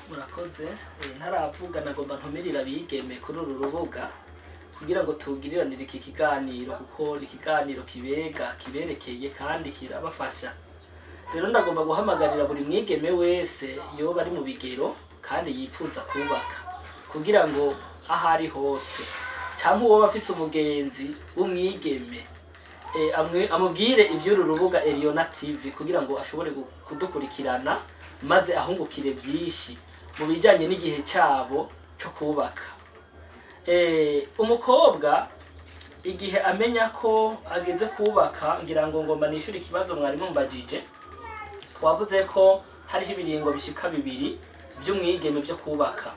Murakoze. Ntaravuga, nagomba ntumirira abigeme kuri uru rubuga kugira ngo tugiriranire iki kiganiro, kuko ni ikiganiro kibega, kiberekeye kandi kirabafasha. Rero ndagomba guhamagarira buri mwigeme wese yoba ari mu bigero kandi yipfuza kubaka, kugira ngo aho ari hose canke uwoba afise umugenzi w'umwigeme, amubwire ivy'uru rubuga Eliona TV, kugira ngo ashobore kudukurikirana maze ahungukire vyinshi mu bijanye n'igihe cabo co kubaka. Umukobwa igihe amenya ko ageze kubaka, ngira ngo ngomba nishure ikibazo mwari mumbajije. Twavuze ko hariho ibiringo bishika bibiri vy'umwigeme vyo kubaka,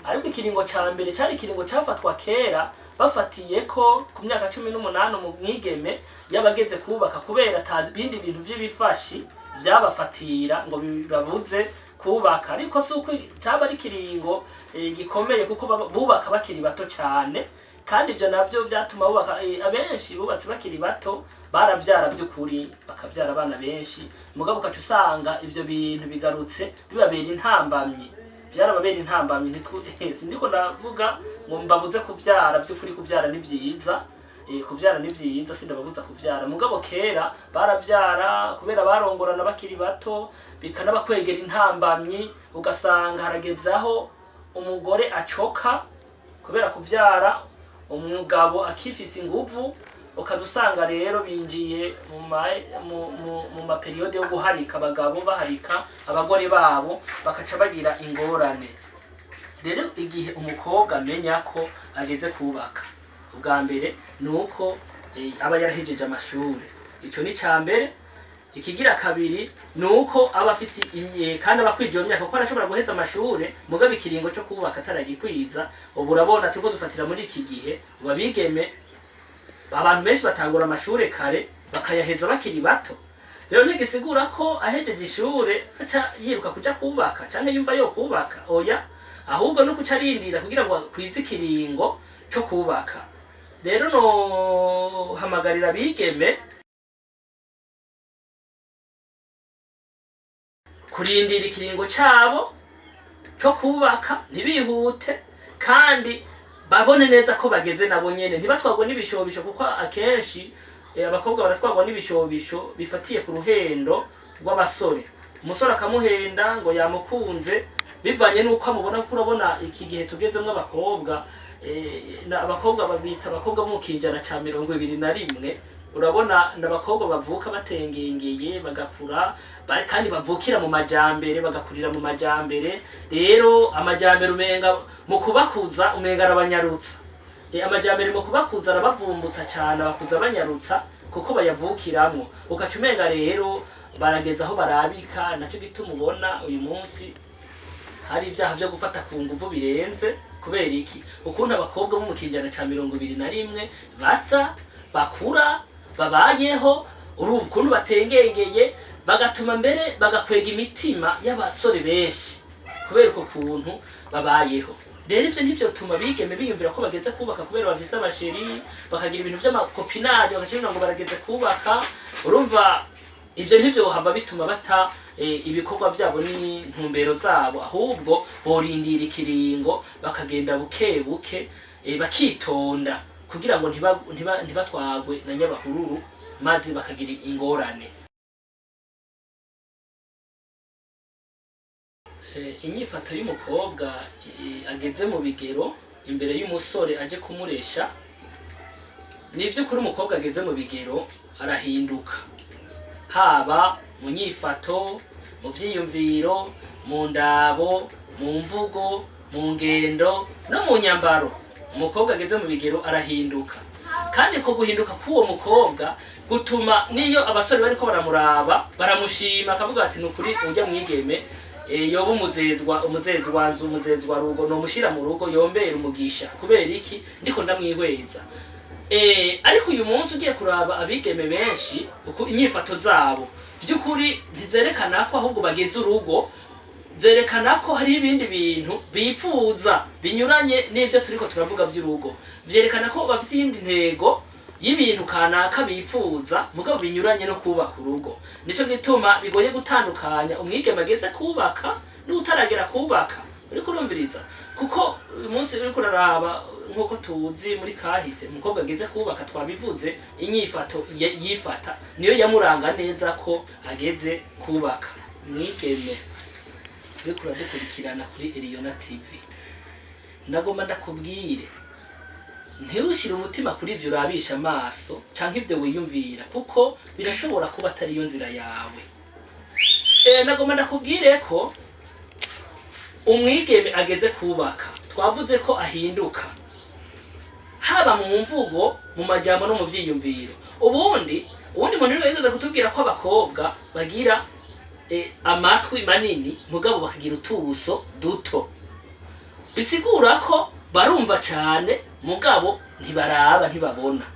ariko ikiringo ca mbere cari ikiringo cafatwa kera, bafatiye ko ku myaka 18 umwigeme yaba ageze kubaka, kubera ata bindi bintu vy'ibifashi vyabafatira ngo bibabuze kubaka. Ariko si uko caba ari ikiringo gikomeye, kuko bubaka bakiri bato cane, kandi ivyo navyo vyatuma bubaka, abenshi bubatse bakiri bato baravyara vy'ukuri, bakavyara abana benshi. Mugabo ukaca usanga ivyo bintu bigarutse bibabera intambamyi, vyarababera intambamyi. Sindiko ndavuga ngo mbabuze kuvyara. Vy'ukuri kuvyara ni vyiza, kuvyara ni vyiza, sindababuza kuvyara. Mugabo kera baravyara kubera barongorana bakiri bato, bikanabakwegera intambamyi, ugasanga harageze aho umugore acoka kubera kuvyara, umugabo akifise inguvu, ukaza usanga rero binjiye mu maperiyode yo guharika, abagabo baharika abagore babo, bakaca bagira ingorane. Rero igihe umukobwa amenya ko ageze kubaka, ubwa mbere ni uko aba yarahejeje amashuri, ico ni ca mbere. Ikigira kabiri ni uko aba afise kandi aba akwije iyo myaka, kuko arashobora guheza amashure mugabo ikiringo co kubaka ataragikwiza. Ubu urabona turiko dufatira muri iki gihe, ubu abigeme, abantu benshi batangura amashure kare, bakayaheza bakiri bato. Rero ntigisigura ko ahejeje ishure aca yiruka kuja kubaka canke yumva yo kubaka, oya, ahubwo no kuca arindira kugira ngo akwize ikiringo co kubaka. Rero no hamagarira abigeme kurindira ikiringo cabo co kubaka, ntibihute, kandi babone neza ko bageze nabo nyene, ntibatwarwe n'ibishobisho, kuko akenshi abakobwa baratwarwa n'ibishobisho bifatiye ku ruhendo rw'abasore. Umusore akamuhenda ngo yamukunze, bivanye n'uko amubona, kuko urabona iki gihe tugezemwo abakobwa, abakobwa babita abakobwa bo mu kinjana ca 21. Urabona ni abakobwa bavuka batengengeye, bagakura kandi bavukira mu majambere, bagakurira mu majambere. Rero amajambere umenga mu kubakuza umenga arabanyarutsa. Amajambere mu kubakuza arabavumbutsa cyane, abakuza banyarutsa kuko bayavukiramwo. Ukaca umenga rero barageza aho barabika. Nacyo gituma ubona uyu munsi hari ibyaha byo gufata ku nguvu birenze. Kubera iki? Ukuntu abakobwa bo mu kinjana ca 21 basa, bakura, babayeho, uri ukuntu batengengeye, bagatuma mbere bagakwega imitima y'abasore benshi kubera uko kuntu babayeho. Rero ivyo ntivyotuma bigeme biyumvira ko bageze kubaka kubera bafise abasheri, bakagira ibintu vy'amakopinaje, bagaca ngo barageze kubaka. Urumva ivyo ntivyohava bituma bata ibikorwa vyabo n'intumbero zabo, ahubwo borindira ikiringo, bakagenda buke buke, bakitonda kugira ngo ntibatwagwe na nyabahururu maze bakagira ingorane. Inyifato y'umukobwa ageze mu bigero imbere y'umusore aje kumuresha, ni ivy'ukuri umukobwa ageze mu bigero arahinduka, haba mu nyifato, mu vyiyumviro, mu ndabo, mu mvugo, mu ngendo no mu nyambaro. Umukobwa ageze mu bigero arahinduka, kandi ko guhinduka k'uwo mukobwa gutuma niyo abasore bariko baramuraba baramushima, akavuga ati: "Ni ukuri urya mwigeme, yoba umuzezwa, umuzezwanzu, umuzezwa rugo, nomushira mu rugo yombera umugisha." Kubera iki? Ndiko ndamwihweza. Ariko uyu munsi ugiye kuraba abigeme benshi, uko inyifato zabo by'ukuri ntizerekana ko ahubwo bageze urugo, zerekana ko hari ibindi bintu bipfuza binyuranye n'ibyo turiko turavuga by'urugo. Vyerekana ko bafise iyindi ntego y'ibintu kanaka bipfuza, mugabo binyuranye no kubaka urugo. Nico gituma bigoye gutandukanya umwigeme ageze kubaka n'utaragera kubaka. Uriko urumviriza, kuko uyu munsi uriko uraraba, nk'uko tuzi muri kahise, umukobwa ageze kubaka, twabivuze, inyifato yifata niyo yamuranga neza ko ageze kubaka. Mwigeme uriko uradukurikirana kuri Eliyona TV, ndagomba ndakubwire, ntiwushyire umutima kuri ibyo urabisha amaso canke ibyo wiyumvira, kuko birashobora kuba atari yo nzira yawe. Nagomba ndakubwire ko umwigeme ageze kubaka, twavuze ko ahinduka haba mu mvugo, mu majambo no mu vyiyumviro. Ubundi muntu niwe yigeze kutubwira ko abakobwa bagira amatwi manini, mugabo bakagira utuso duto, bisigura ko barumva cane, mugabo ntibaraba, ntibabona.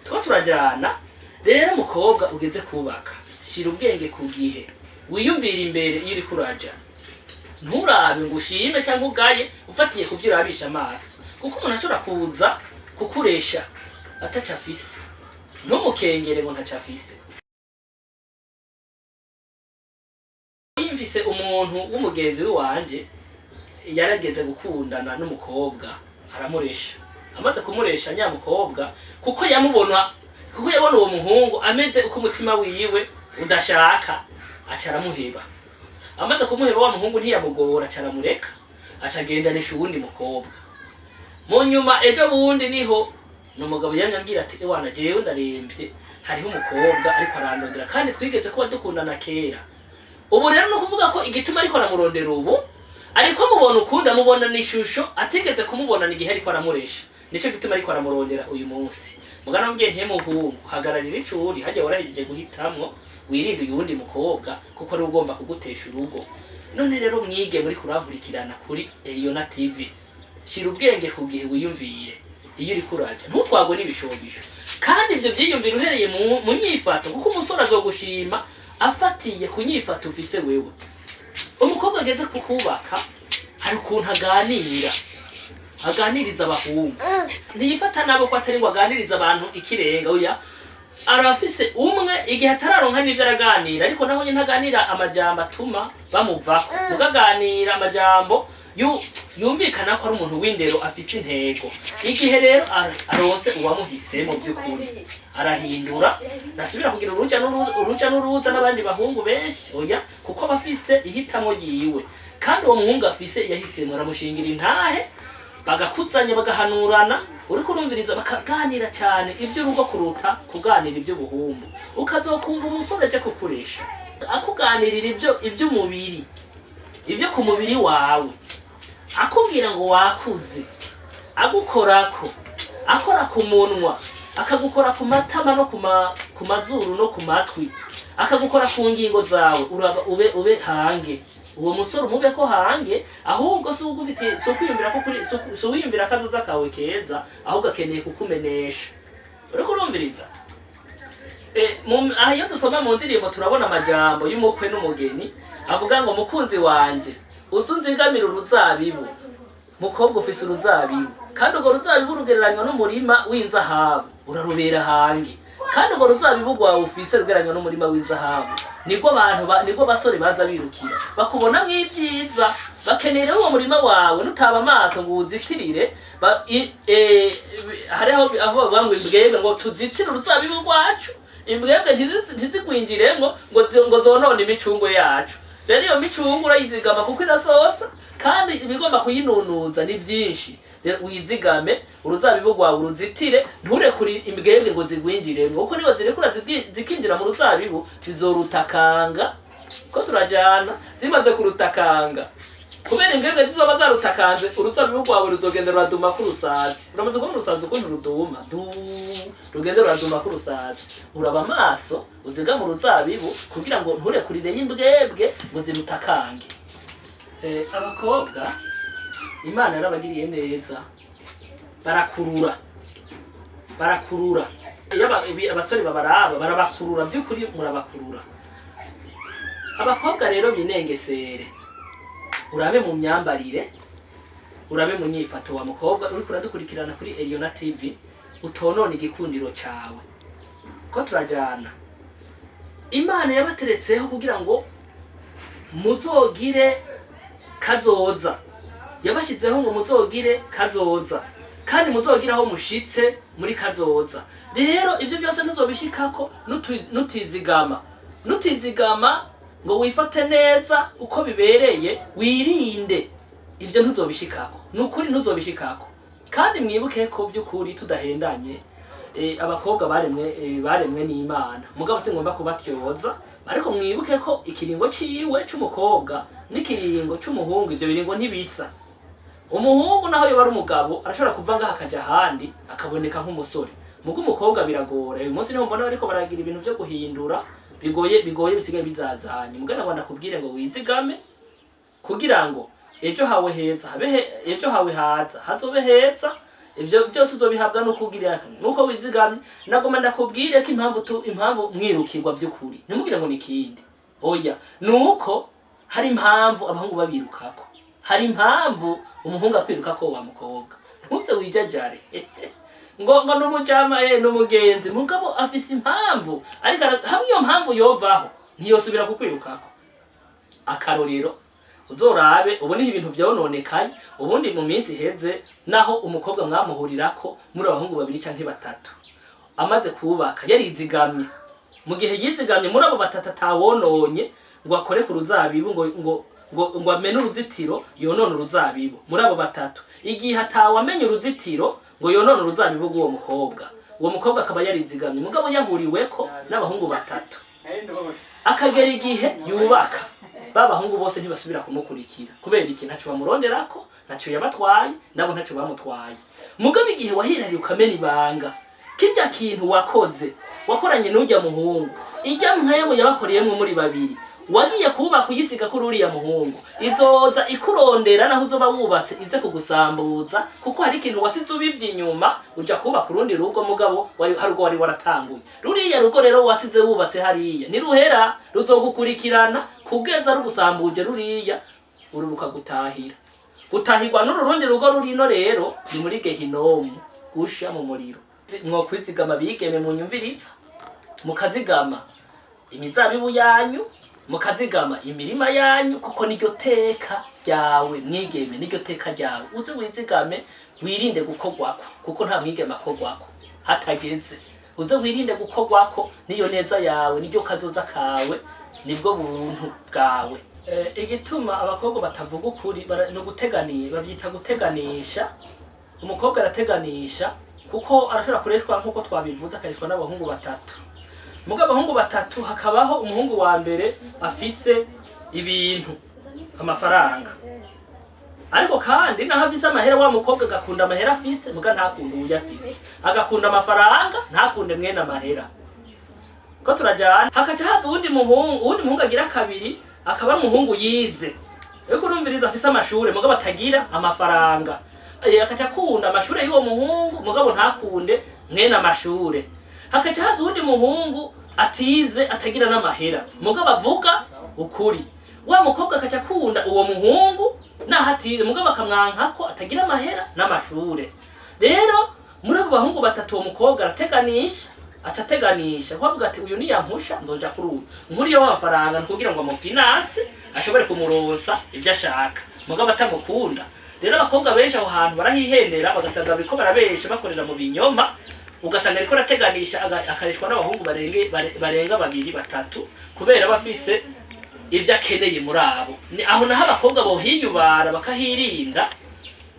Two turajana rero. Mukobwa ugeze kubaka, shira ubwenge ku gihe, wiyumvire imbere iyo uriko uraja, nturabe ngo ushime cyangwa ugaye ufatiye ku byo urabisha amaso, kuko umuntu ashobora kuza kukuresha ataco afise. Ntumukengere ngo ntaco afise. Yimvise umuntu w'umugenzi wanje yarageze gukundana n'umukobwa, aramuresha. Amaze kumuresha nyamukobwa, kuko yamubona, kuko yabona uwo muhungu ameze uko umutima wiwe udashaka, aca aramuheba. Amaze kumuheba, wa muhungu ntiyamugora, aca aramureka, aca agendanisha uwundi mukobwa. Mu nyuma ejo bundi niho ni umugabo yamye ambwira ati: "Ewana, jewe ndarembye, hariho umukobwa ariko arandondera kandi twigeze kuba dukundana kera." Ubu rero ni ukuvuga ko igituma ariko aramurondera ubu, ariko amubona ukundi, amubona n'ishusho atigeze kumubonana igihe ariko aramuresha. Nico gituma ariko aramurondera uyu munsi. Mugana mubwiye ntiye: "Muhungu, hagararira ico uri hajya, warahejeje guhitamwo, wirinde uyu wundi mukobwa, kuko ari ugomba kugutesha urugo." None rero mwige muri kurankurikirana kuri Eliona TV, shira ubwenge ku gihe, wiyumvire iyo uriko uraja, ntutwagwe n'ibishobisho. Kandi ibyo vyiyumvire uhereye mu nyifato, kuko umusore azogushima afatiye ku nyifato ufise wewe. Umukobwa ageze ku kubaka hari ukuntu aganira, aganiriza abahungu. Ntiyifata nabo ko atari ngo aganiriza abantu ikirenga, oya, arafise umwe igihe atararonka n'ivyo araganira, ariko naho nyene ntaganira amajambo atuma bamuvako, muga aganira amajambo yumvikana ko ari umuntu w'indero, afise intego. Igihe rero aronse uwamuhisemo by'ukuri, arahindura, nasubira kugira uruja n'uruza n'abandi bahungu benshi, oya, kuko aba afise ihitamo ryiwe. Kandi uwo muhungu afise yahisemo, aramushingira intahe, bagakuzanya, bagahanurana, uriko urumviriza, bakaganira cyane iby'urugo kuruta kuganira iby'ubuhumbu. Ukazokumva umusore aje kukuresha akuganirira ibyo iby'umubiri, ibyo ku mubiri wawe, akubwira ngo wakuze, agukorako, akora ku munwa, akagukora ku matama no ku mazuru no ku matwi, akagukora ku ngingo zawe, uraba ube hange uwo musore, umube ko hange. Ahubwo si ugufitiye, si ukwiyumvira ko kuri, si uwiyumvira akazoza kawe keza, ahubwo akeneye kukumenesha. Uriko urumviriza? Aha iyo dusoma mu ndirimbo turabona amajambo y'umukwe n'umugeni avuga ngo: "Mukunzi wanje, uze unzigamire uruzabibu." Mukobwa ufise uruzabibu, kandi urwo ruzabibu rugereranywa n'umurima w'inzahabu, urarubera hange. Kandi urwo ruzabibu rwawe ufise rugereranywa n'umurima w'inzahabu, nibwo abantu nibwo basore baza birukira, bakubonamwo ibyiza, bakeneye rero uwo murima wawe. Nutaba amaso ngo uwuzitirire, hariho aho bavuga ngo imbwebwe, ngo tuzitire uruzabibu rwacu, imbwebwe ntizigwinjiremwo ngo zonone imicungwe yacu. Rero iyo micungwe urayizigama kuko irasosa, kandi ibigomba kuyinunuza ni byinshi. Rero uyizigame uruzabibu rwawe, uruzitire, nturekure imbwebwe ngo zigwinjiremwo, kuko niba zirekura zikinjira mu ruzabibu, zizorutakanga. Ko turajana? Zimaze kurutakanga, kubera imbwebwe zizoba zarutakanze, uruzabibu rwawe ruzogenda ruraduma k'urusazi. Uramaze kubona urusazi ukuntu ruduma? Du, rugende ruraduma k'urusazi. Uraba amaso, uzigame uruzabibu kugira ngo nturekurireyo imbwebwe ngo zirutakange. Abakobwa Imana yarabagiriye neza, barakurura, barakurura. Iyo abasore babaraba, barabakurura, by'ukuri murabakurura. Abakobwa rero binengesere, urabe mu myambarire, urabe mu nyifato. Wa mukobwa uriko uradukurikirana kuri Eliona TV, utonona igikundiro cawe. Ko turajana? Imana yabateretseho kugira ngo muzogire kazoza. Yabashizeho ngo muzogire kazoza, kandi muzogire aho mushitse muri kazoza. Rero ivyo byose ntuzobishikako nutizigama, nutizigama ngo wifate neza uko bibereye, wirinde ivyo ntuzobishikako. Nukuri ntuzobishikako. Kandi mwibuke ko by'ukuri tudahendanye, abakobwa baremwe n'Imana. Mugabo singomba kubatyoza, ariko mwibuke ko ikiringo ciwe c'umukobwa n'ikiringo c'umuhungu, ivyo biringo ntibisa. Umuhungu naho yoba ari umugabo arashobora kuva ngaha akaja ahandi akaboneka nk'umusore, mugo umukobwa biragora. Uyu munsi niho mbona bariko baragira ibintu vyo guhindura bigoye, bigoye, bisigaye bizazanye. Mugana ngo ndakubwire ngo wizigame kugira ngo ejo hawe heza habe ejo hawe haza hazobe heza. Ivyo byose uzobihabwa nuko ugira nuko wizigamye. Nagoma ndakubwire ko impamvu mwirukirwa vy'ukuri, ntimugire ngo ni ikindi, oya, nuko hari impamvu abahungu babirukako, hari impamvu umuhungu akwirukako wa mukobwa. Ntuze wijajare ngo n'umujama, n'umugenzi, mugabo afise impamvu. Ariko hamwe iyo mpamvu yovaho ntiyosubira kukwirukako. Akarorero, uzorabe ubone ibintu vyononekaye. Ubundi mu minsi iheze, naho umukobwa mwamuhurirako muri abahungu babiri canke batatu, amaze kubaka yarizigamye, mu gihe yizigamye muri abo batatu atawononye ngo akore ku ruzabibu, ngo amene uruzitiro yonone uruzabibu muri abo batatu, igihe atawamenye uruzitiro ngo yonone uruzabibu rw'uwo mukobwa, uwo mukobwa akaba yarizigamye, mugabo yahuriweko n'abahungu batatu, akagera igihe yubaka, ba bahungu bose ntibasubira kumukurikira. Kubera iki? Ntaco bamuronderako, ntaco yabatwaye, nabo ntaco bamutwaye. Mugabo igihe wahirariye ukamena ibanga, kirya kintu wakoze wakoranye n'urya muhungu, ijya mpwemu yabakoreyemwo muri babiri, wagiye kubaka uyisiga kuri uriya muhungu, izoza ikurondera naho uzoba wubatse, ize kugusambuza, kuko hari ikintu wasize ubivye inyuma uja kubaka urundi rugo. Mugabo hari urwo wari waratanguye. Ruriya rugo rero wasize wubatse hariya niruhera ruzogukurikirana kugeza rugusambuje ruriya, uru rukagutahira. Gutahirwa n'uru rundi rugo rurino rero ni muri gehinomu, gusha mu muriro. Mwokwizigama bigeme, munyumviriza, mukazigama imizabibu yanyu, mukazigama imirima yanyu, kuko niryo teka ryawe mwigeme, niryo teka ryawe. Uze wizigame, wirinde gukorwako, kuko nta mwigeme akorwako hatageze. Uze wirinde gukorwako, niyo neza yawe, niryo kazoza kawe, nibwo buntu bwawe. Igituma abakobwa batavuga ukuri ni uguteganisha, bavyita guteganisha. Umukobwa arateganisha kuko arashobora kureshwa nk'uko twabivuze, akareshwa n'abahungu batatu. Mugabo abahungu batatu, hakabaho umuhungu wa mbere afise ibintu, amafaranga, ariko kandi naho afise amahera, wa mukobwa agakunda amahera afise, muga ntakunde uwuyo afise, agakunda amafaranga ntakunde mwene amahera. Ko turajana, hakaca haza uwundi muhungu, uwundi muhungu agira kabiri, akaba ari umuhungu yize, ariko urumviriza, afise amashure mugabo atagira amafaranga. Akaca akunda amashure y'uwo muhungu, mugabo ntakunde mwene amashure. Hakaca haza uwundi muhungu atize, atagira n'amahera, mugabo avuga ukuri. Wa mukobwa akaca akunda uwo muhungu naho atize, mugabo akamwanka ko atagira amahera n'amashure. Rero muri abo bahungu batatu, uwo mukobwa arateganisha, aca ateganisha kuko avuga ati uyu niyampusha nzoja kuri uyu nkuriyo w'amafaranga, ni kugira ngo amufinanse ashobore kumuronsa ibyo ashaka, mugabo atamukunda. Rero abakobwa benshi aho hantu barahihendera, bagasanga bariko barabesha, bakorera mu binyoma, ugasanga ariko arateganisha, akareshwa n'abahungu barenga babiri batatu, kubera aba afise ibyo akeneye muri abo. Ni aho naho abakobwa bohiyubara bakahirinda.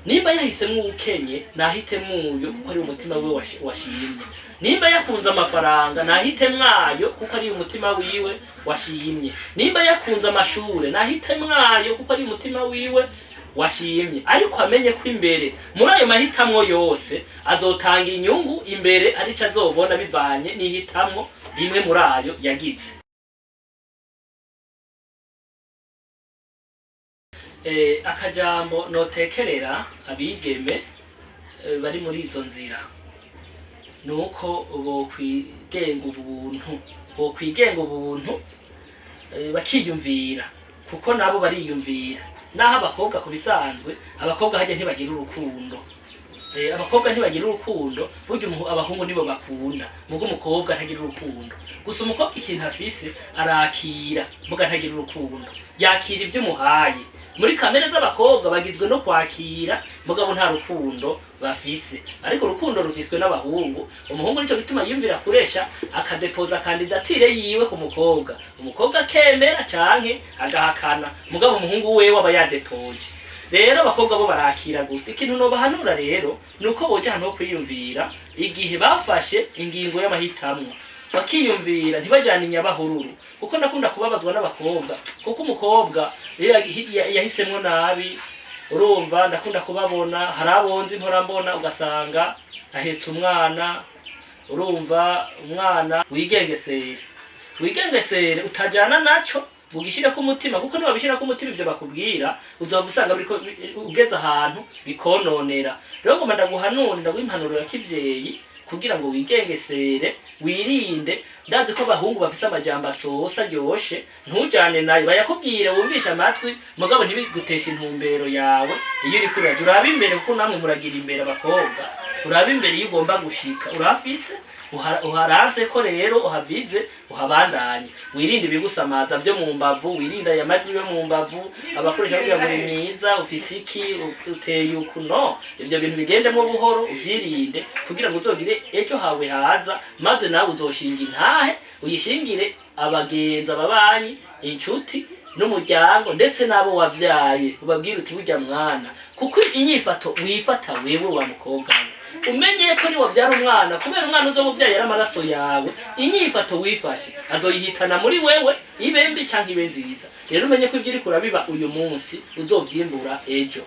Nimba yahisemwo uwukenye, nahitemwo uyo kuko ari umutima wiwe washimye. Nimba yakunze amafaranga, nahitemwo ayo kuko ari umutima wiwe washimye. Nimba yakunze amashure, nahitemwo ayo kuko ari umutima wiwe washimye. Ariko amenye ko imbere muri ayo mahitamwo yose azotanga inyungu imbere, arico azobona bivanye n'ihitamwo rimwe muri ayo yagize. Akajambo notekerera abigeme bari muri izo nzira nuko bokwigenga ubuntu, bokwigenga ubuntu, bakiyumvira, kuko nabo bariyumvira. Naho abakobwa ku bisanzwe, abakobwa harya ntibagira urukundo. Abakobwa ntibagira urukundo, burya abahungu nibo bakunda, muga umukobwa ntagira urukundo. Gusa umukobwa ikintu afise arakira, muga ntagira urukundo, yakira ivyo umuhaye. Muri kamere z'abakobwa bagizwe no kwakira, mugabo nta rukundo bafise. Ariko urukundo rufiswe n'abahungu. Umuhungu nico gituma yiyumvira kuresha, akadepoza kandidatire yiwe ku mukobwa, umukobwa akemera canke agahakana, mugabo umuhungu wewe aba yadepoje. Rero abakobwa bo barakira gusa. Ikintu nobahanura rero ni uko boja ahantu ho kwiyumvira igihe bafashe ingingo y'amahitamwo, bakiyumvira, ntibajane inyabahururu, kuko ndakunda kubabazwa n'abakobwa, kuko umukobwa iyo yahisemwo nabi, urumva, ndakunda kubabona, hari abonzi mpora mbona, ugasanga ahetse umwana, urumva, umwana. Wigengesere, wigengesere, utajana naco ugishyire ku mutima, kuko niwabishyira ku mutima ibyo bakubwira, uzova usanga biriko ugeze ahantu bikononera. Rero ngomba ndaguhanure, ndaguha impanuro ya kivyeyi kugira ngo wigengesere, wirinde. Ndazi ko abahungu bafise amajambo asosa aryoshe, ntujane nayo. Bayakubwire wumvishe amatwi, mugabo ntibiguteshe intumbero yawe. Iyo uriko uraja, urabe imbere, kuko namwe muragira imbere abakobwa. Urabe imbere iyo ugomba gushika, urahafise, uharanse ko rero uhavize, uhabandanye. Wirinde ibigusamaza byo mu mbavu, wirinde aya majwi yo mu mbavu abakoresha kugira ngo uri mwiza, ufise iki, uteye uku. No ivyo bintu bigendemo buhoro, uvyirinde kugira ngo uzogire ejo hawe haza, maze nawe uzoshinga intahe, uyishingire abagenzi, ababanyi, inshuti n'umuryango, ndetse n'abo wavyaye, ubabwire uti: "Burya mwana." Kuko inyifato wifata wewe wa mukobwa we, umenye ko niwavyara umwana, kubera umwana uzoba uvyaye ari amaraso yawe, inyifato wifashe azoyihitana muri wewe, ibe mbi canke ibe nziza. Rero umenye ko ivyo uriko urabiba uyu munsi uzovyimbura ejo.